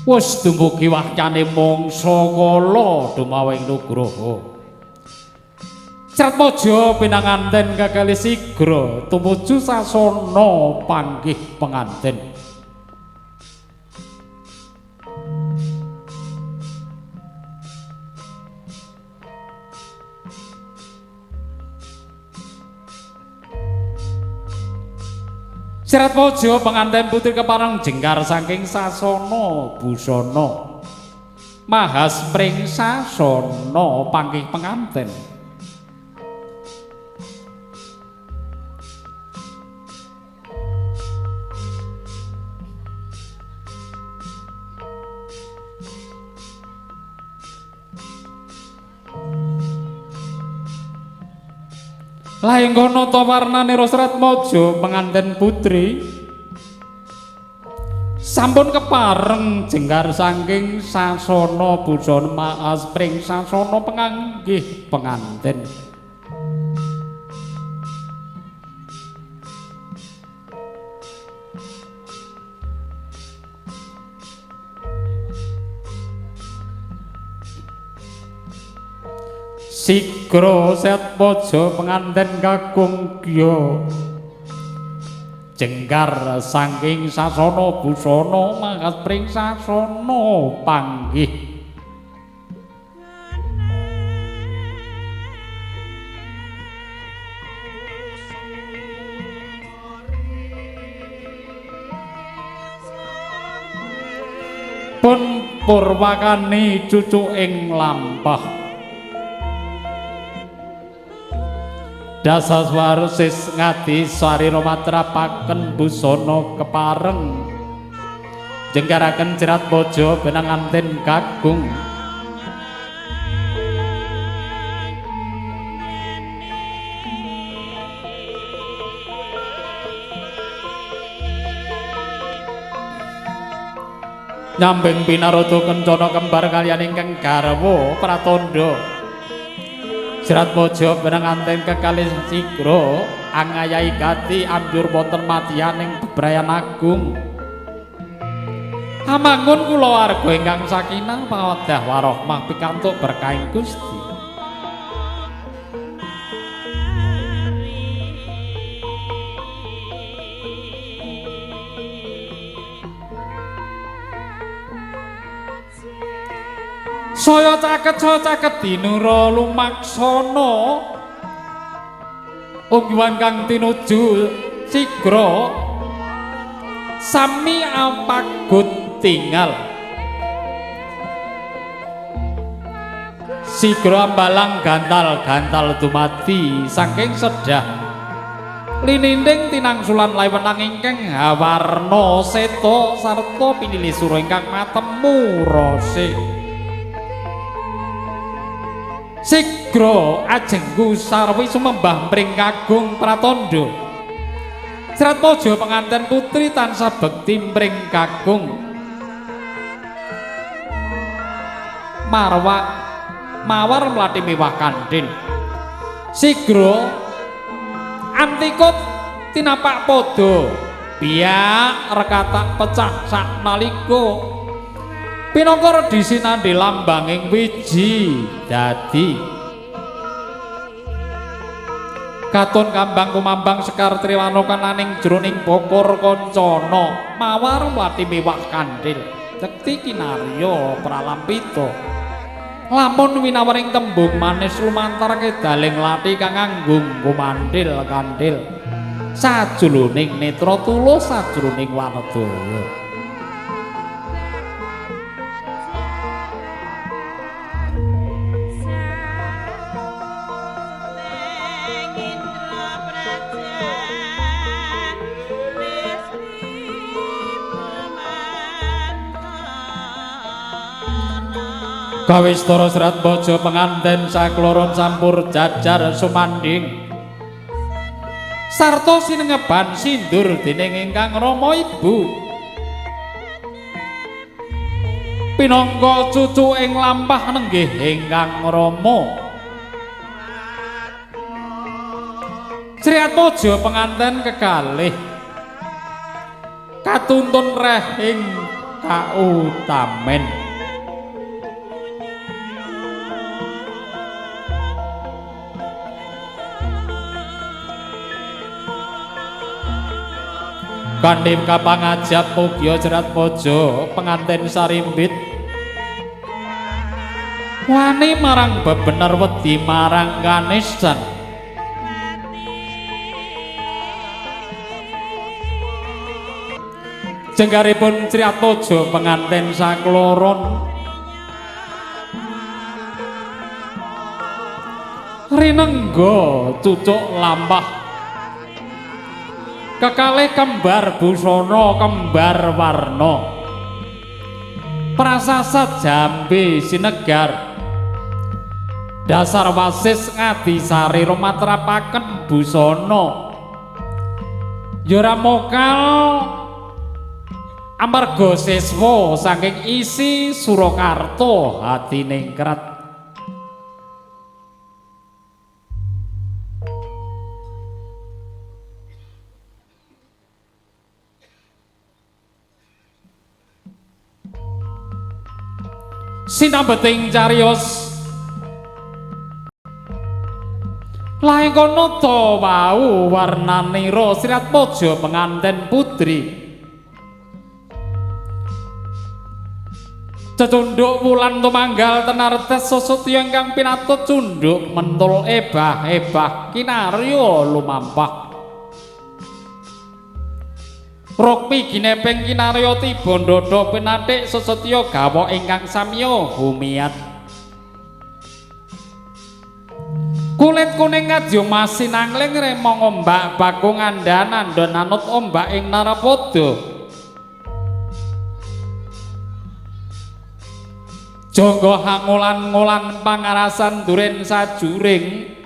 Wis dumugi wakyane mangsa kala dumawing nugraha. Sratmaja pinanganten kekalih sigra tumuju sasana panggih penganten. Sratmaja penganten putri kepareng jengkar saking sasana busana. Mahas pring sasana panggih penganten. Laengga nata warnane Sratmaja penganten putri sampun kepareng jengkar saking sasana busana maas pring sasana penganggih penganten. Sigra Sratmaja penganten kakung gya jengkar saking sasana busana mangkat pring sasana panggih. Pun purwakani cucu ing lampah. Dasaswarsis ngadi sarira matrapaken busana kepareng jengkaraken Sratmaja pinanganten kakung. Nyambeng pinaroto kencana kembar kaliyan ingkang garwa pratandha. Sratmaja pinanganten kekalih sigra angayahi gati ambyur wonten madyaning bebrayan agung. Amangun kulawarga ingkang sakinah mawaddah warahmah pikantuk berkahing Gusti. Saya caket dinura lumaksana unggwan kang tinuju sigra sami apagut tingal. Sigra ambalang gantal-gantal dumadi saking sedah lininding tinangsulan lawenang ingkang hawarna seta sarta pinilih sura ingkang matemu rase. Sigra ajengku sarwi sumembah mring kagung pratandha. Sratmaja penganten putri tansah bekti mring kagung. Marwa mawar mlati mewah kandhil. Sigra antika tinapak padha biak rekatak pecah saknalika. Pinangka redhi sinandhi lambanging wiji dadi. Katon kambang kumambang sekar triwana kananing jroning bokor kancana mawar mlati mewah kandhil sekti kinarya pralampita. Lamun winawaring tembung manis lumantar kedaling lathi kang anggung kumandhil kandhil sajroning netra tulus sajroning wanedaya. Kawistara Sratmaja penganten sakloron sampur jajar sumandhing sarta sinengeban sindur dening ingkang rama ibu. Pinangka cucu ing lampah nenggih ingkang rama. Sratmaja penganten kekalih katuntun rehing kautamen. Kanthi kapangajap mugia Serat Mojo penganten sarimbit wani marang bebener wedi marang kanesan. Jenggaripun Triatmojo penganten sakloron rinengga cucuk lampah kekalih kembar busana kembar warna prasasat jambe sinegar dasar wasis ngadisari rumatrapaken busana ya ora mokal amarga siswa saking isi Surakarta hadiningrat. Sinambeting cariyos lae kono ta wau warnanira Sriatmaja penganten putri cecunduk wulan tumanggal tenartes sosotya ingkang pinatut cunduk mentul ebah-ebah kinarya lumampah rukmi ginepeng kinarya tiba ndhadha pinathik sesatya gawok ingkang samya humiyat kulit kuning kadya masinangling rema ngombak bakung andhan andon anut ombak ing narapada jangga hangolan-ngolan pangarasan duren sajuring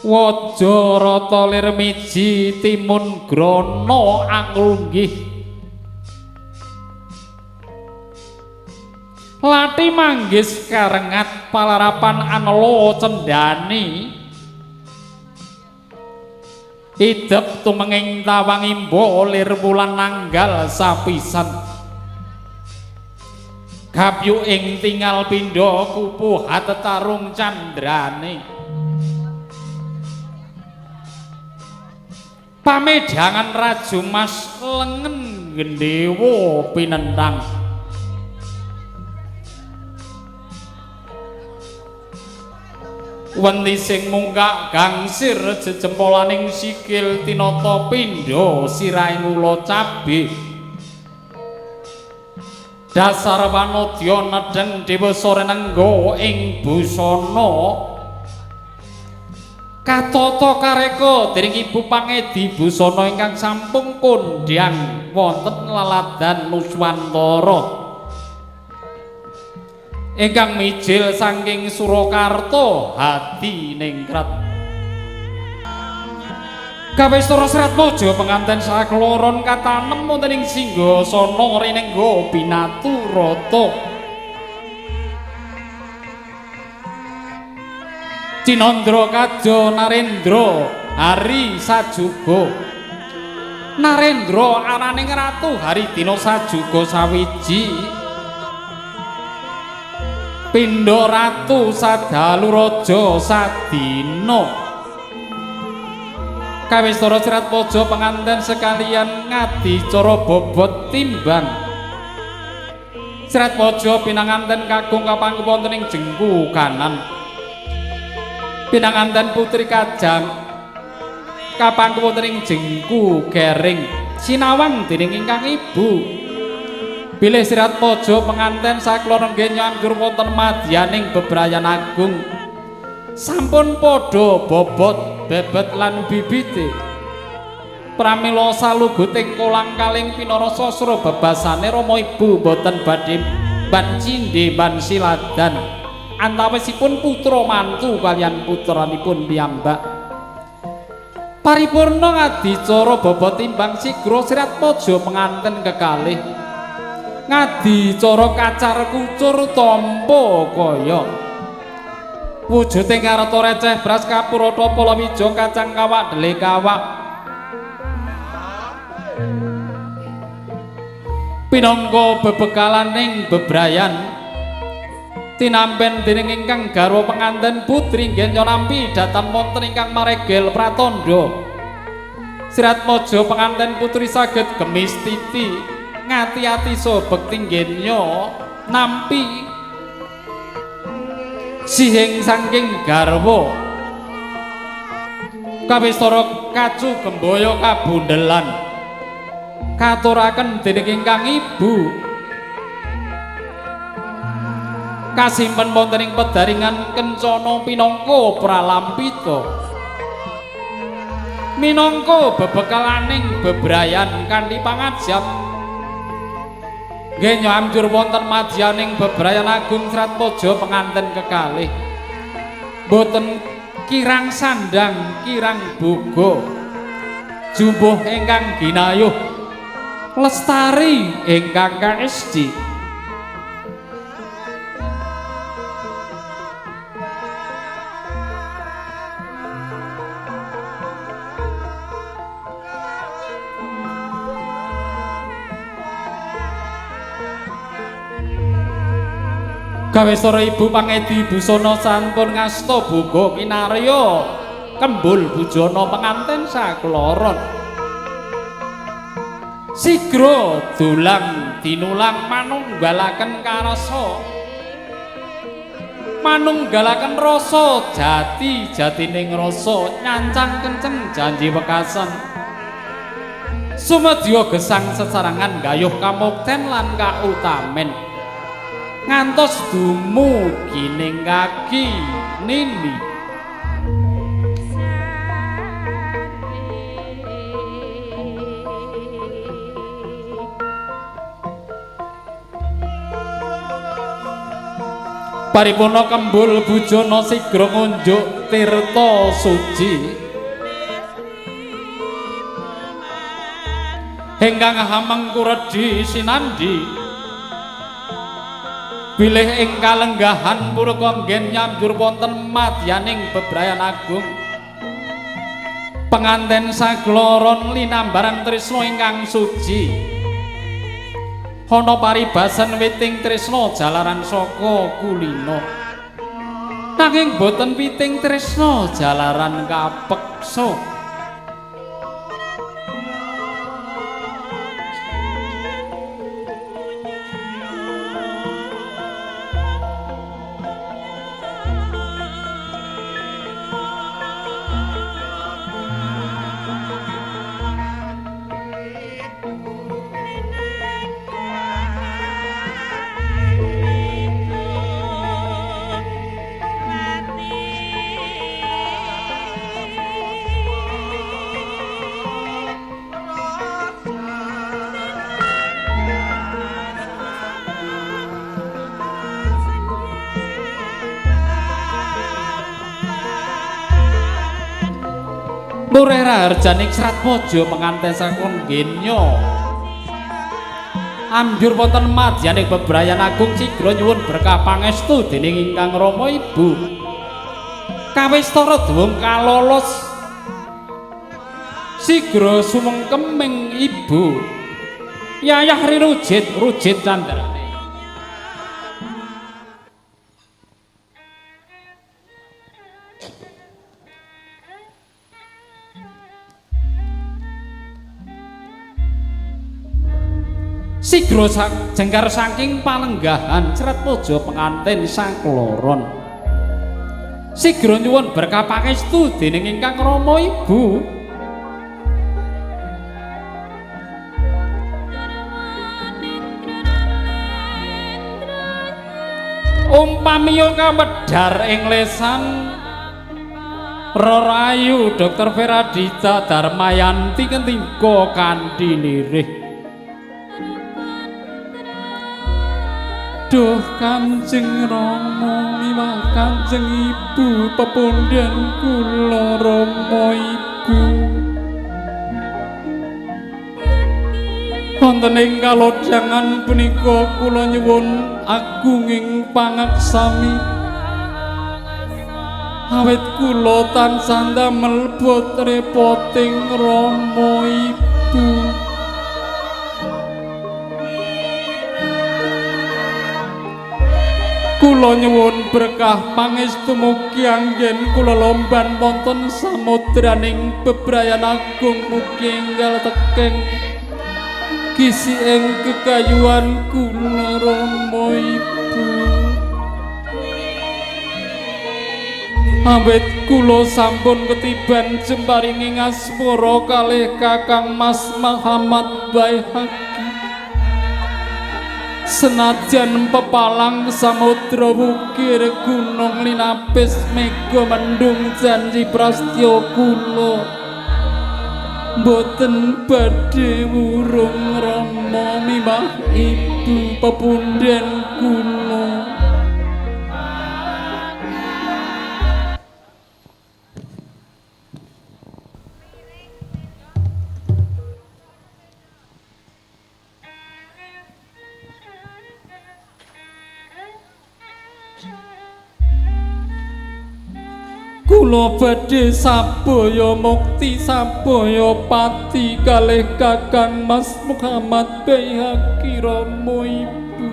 waja rata lir miji timun grana anglunggih lati manggis karengat palarapan anela cendhani idep tumenging tawang imba lir wulan nanggal sapisan gapyuk ing tingal pindha kupu hatetarung candrane pamedhangan raju mas lengen gendhewa pinentang wendi sing munggak gangsir jejempolaning sikil tinata pindha sirahing ula cabe dasar wanodya nedheng dewasa renengga ing busana katata kareka dening ibu pangedi busana ingkang sampun kondhang wonten laladan Nuswantara ingkang mijil saking Surakarta hadiningrat. Kawistara Sriatmaja penganten sakloron katanem wonten ing singgasana rinengga binaturata. Cinandra kaja Narendra Hari sajuga. Narendra araning ratu Haridina sajuga sawiji. Pindha ratu sadalu raja sadina. Kawistara Sriatmaja penganten sekalian ngadicara bobot timbang. Sriatmaja pinanganten kakung kapanggih wonten ing jengku kanan. Pinanganten putri kajang kapanggih wonten ing jengku gering sinawang dening ingkang ibu. Bilih Sriatmaja penganten sakloron nggih nyanggur wonten madyaning bebrayan agung. Sampun padha bobot bebet lan bibite. Pramila saluguting kolang-kaling pinara sasra bebasane rama ibu boten badhe ban cindhe ban siladan antawisipun putra mantu kaliyan putranipun piyambak. Paripurna ngadicara bobot timbang sigra Sriatmaja penganten kekalih. Ngadicara kacar kucur tampa kaya wujuding karta receh beras kapurata palawija kacang kawak dhele kawak. Pinangka bebekalaning bebrayan tinampen dening ingkang garwa penganten putri nggenya nampi datan wonten ingkang maregel pratandha. Siratmaja penganten putri saged gemistiti ngati-ati saha bekti nggenya nampi sihing saking garwa. Kawistara kacu gembaya kabundelan katuraken dening ingkang ibu kasimpen wonten ing pedaringan kencana pinangka pralampita minangka bebekalaning bebrayan kanthi pangajap. Nggenya amjur wonten madyaning bebrayan agung Sratmaja penganten kekalih boten kirang sandang kirang boga jumbuh ingkang ginayuh lestari ingkang kaesji. Gawesara ibu pangedi busana sampun ngasta boga kinarya kembul bujana penganten sakloron. Sigra dulang dinulang manunggalaken karasa manunggalaken rasa jati jatining rasa nyancang kenceng janji wekasan sumedya gesang sesarangan gayuh kamukten lan kautamen ngantos dumugi ning kaki nini. Paripurna kembul bujana sigra ngunjuk tirta suci ingkang hamengkuredhi sinandhi bilih ing kalenggahan puraka nggen nyamjur wonten madyaning bebrayan agung penganten sagloron linambaran tresna ingkang suci. Ana paribasan witing tresna jalaran saka kulina nanging boten witing tresna jalaran kapeksa. Lurih raharjaning Sratmaja penganten sampun genya amjur wonten madyaning bebrayan agung sigra nyuwun berkah pangestu dening ingkang rama ibu. Kawistara duwung kalolos sigra sumengkeming ibu yayah rirujit rujit candrane. Sigra jengkar saking palenggahan Sratmaja penganten sakloron sigra nyuwun berkah pangestu dening ingkang rama ibu. Umpamiya kawedhar ing lesan Rerayu Dr. Feradita Darmayanti ketingga kanthi lirih. Duh Kanjeng Rama miwah Kanjeng Ibu pepundhen kula Rama Ibu. Wonten ing kalodhangan punika kula nyuwun agunging pangaksami. Awit kula tansah ndamel bot repoting Rama Ibu. Kula nyuwun berkah pangestu mugi anggen kula lomban wonten samudraning bebrayan agung mugi enggal tekeng kisi ing kekayuan kula Rama Ibu. Awit kula sampun ketiban jemparingi ngasmara kalih Kakang Mas Muhammad Baihaqi. Senajan pepalang samudra wukir gunung linapis mega mendung janji prastya kula mboten badhe wurung rama mimah ibu pepunden kula. Kula badhe sabaya mukti sabaya pati kalih Kakang Mas Muhammad Baihaqi Rama Ibu.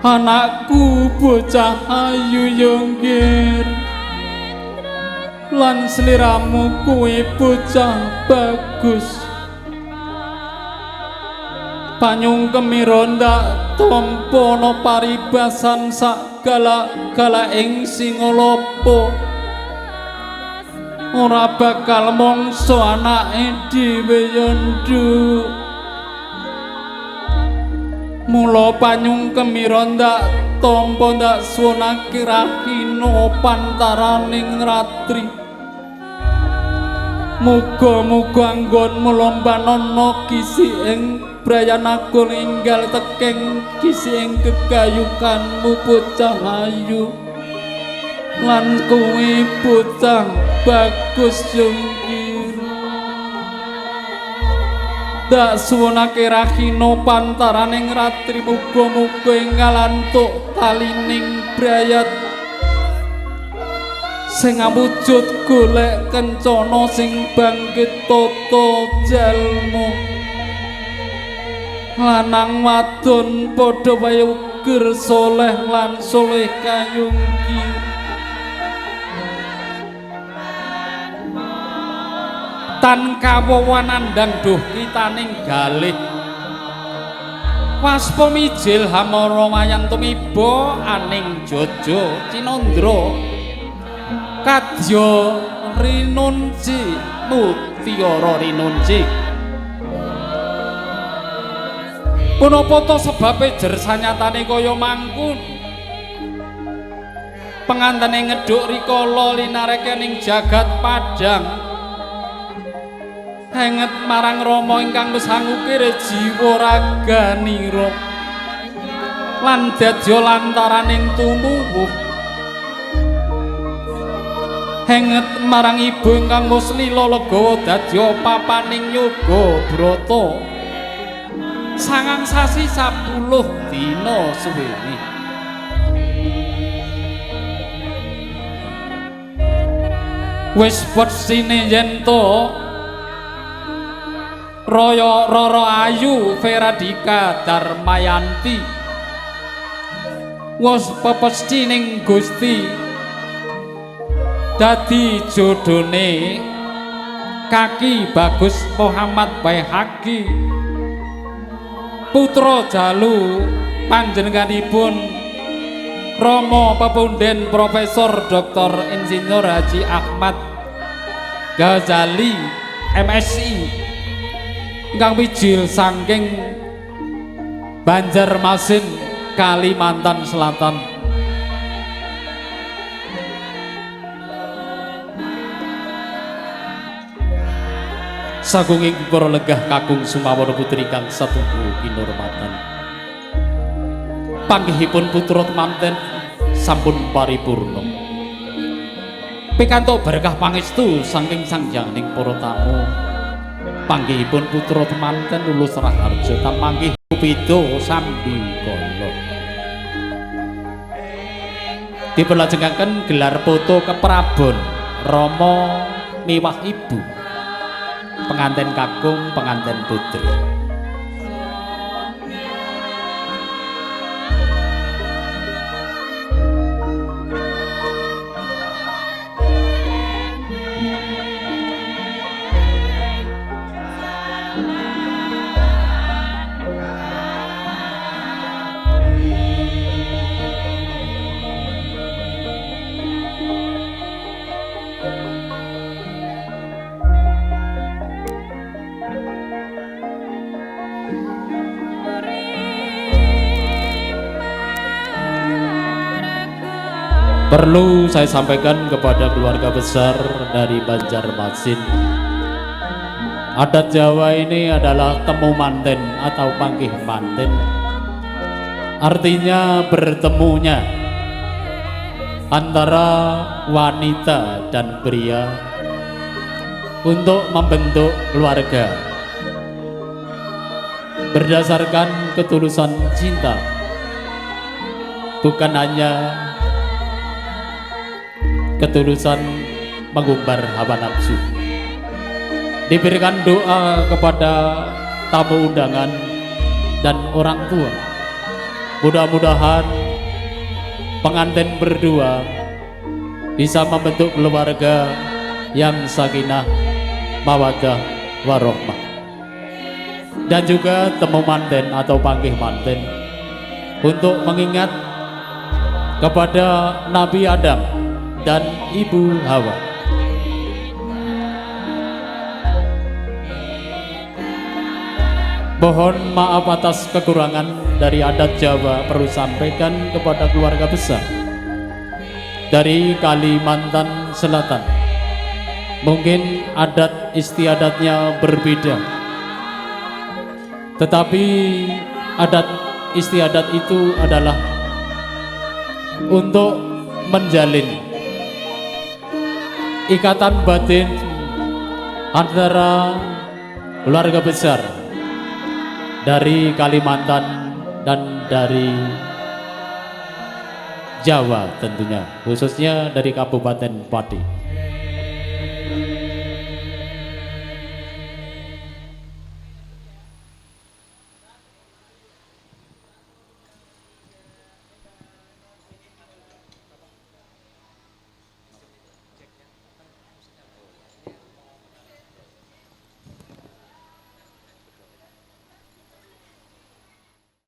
Anakku bocah ayu yonggir lan sliramu kuwi bocah bagus. Panyungkemira ndak tampa ana paribasan sak galak-galak ing Singalopa. Ora bakal mangsa anake dhewe ya nduk. Mula panyungkemira ndak tampa ndak suwunake rahina pantaraning ratri. Muga-muga anggonmu lomban ana kisi ing brayan agung enggal tekeng kisi ing kegayukanmu bocah ayu lan kuwi bocah bagus jungkir. Dak suwunake rahina pantaraning ratri muga-muga enggal antuk talining brayat sing awujud golek kencana sing bangkit tata jalma. Lanang wadon padha wae uger soleh lan soleh kayungki. Tan kawowan andang duh kitaning galih waspa mijil hamara wayan tumiba aning jojo cinandra kadya rinunci mutiara rinunci. Punapa ta sebabe jer sanyatane kaya mangkun pengantene ngedhuk rikala linarekening jagat padhang henget marang Rama ingkang wis angukir jiwa raganira lan dadya lantaraning tumuwuh. Henget marang ibu ingkang wis lila legawa dadya papaning yoga brata 9 sasi 10 dina suwene. Wis wersine yen to Raya Rara Ayu Veradika Darmayanti wis pepesti ning Gusti dadi jodone Kaki Bagus Muhammad Baihaqi putra jalu panjenenganipun Rama pepunden Profesor Dr. Insinyur Haji Ahmad Ghazali MSI ingkang wijil saking Banjarmasin Kalimantan Selatan. Sagunging para legah kakung sumawana putri kang satunggu kinurmatan. Panggihipun putra temanten sampun paripurna. Pikantuk berkah pangestu saking sanghyanging para tamu. Panggihipun putra temanten lulus raharja tamanggih Cupido sambikala. Dipunlajengaken gelar foto keprabon Rama miwah ibu pengantin kakung pengantin putri. Perlu saya sampaikan kepada keluarga besar dari Banjarmasin, adat Jawa ini adalah temu manten atau panggih manten. Artinya bertemunya antara wanita dan pria untuk membentuk keluarga berdasarkan ketulusan cinta, bukan hanya ketulusan mengumbar hawa nafsu. Diberikan doa kepada tamu undangan dan orang tua. Mudah-mudahan pengantin berdua bisa membentuk keluarga yang sakinah, mawadah, warohmah. Dan juga temu manten atau panggih manten untuk mengingat kepada Nabi Adam dan Ibu Hawa. Mohon maaf atas kekurangan dari adat Jawa, perlu sampaikan kepada keluarga besar dari Kalimantan Selatan. Mungkin adat istiadatnya berbeda, tetapi adat istiadat itu adalah untuk menjalin ikatan batin antara keluarga besar dari Kalimantan dan dari Jawa tentunya, khususnya dari Kabupaten Pati.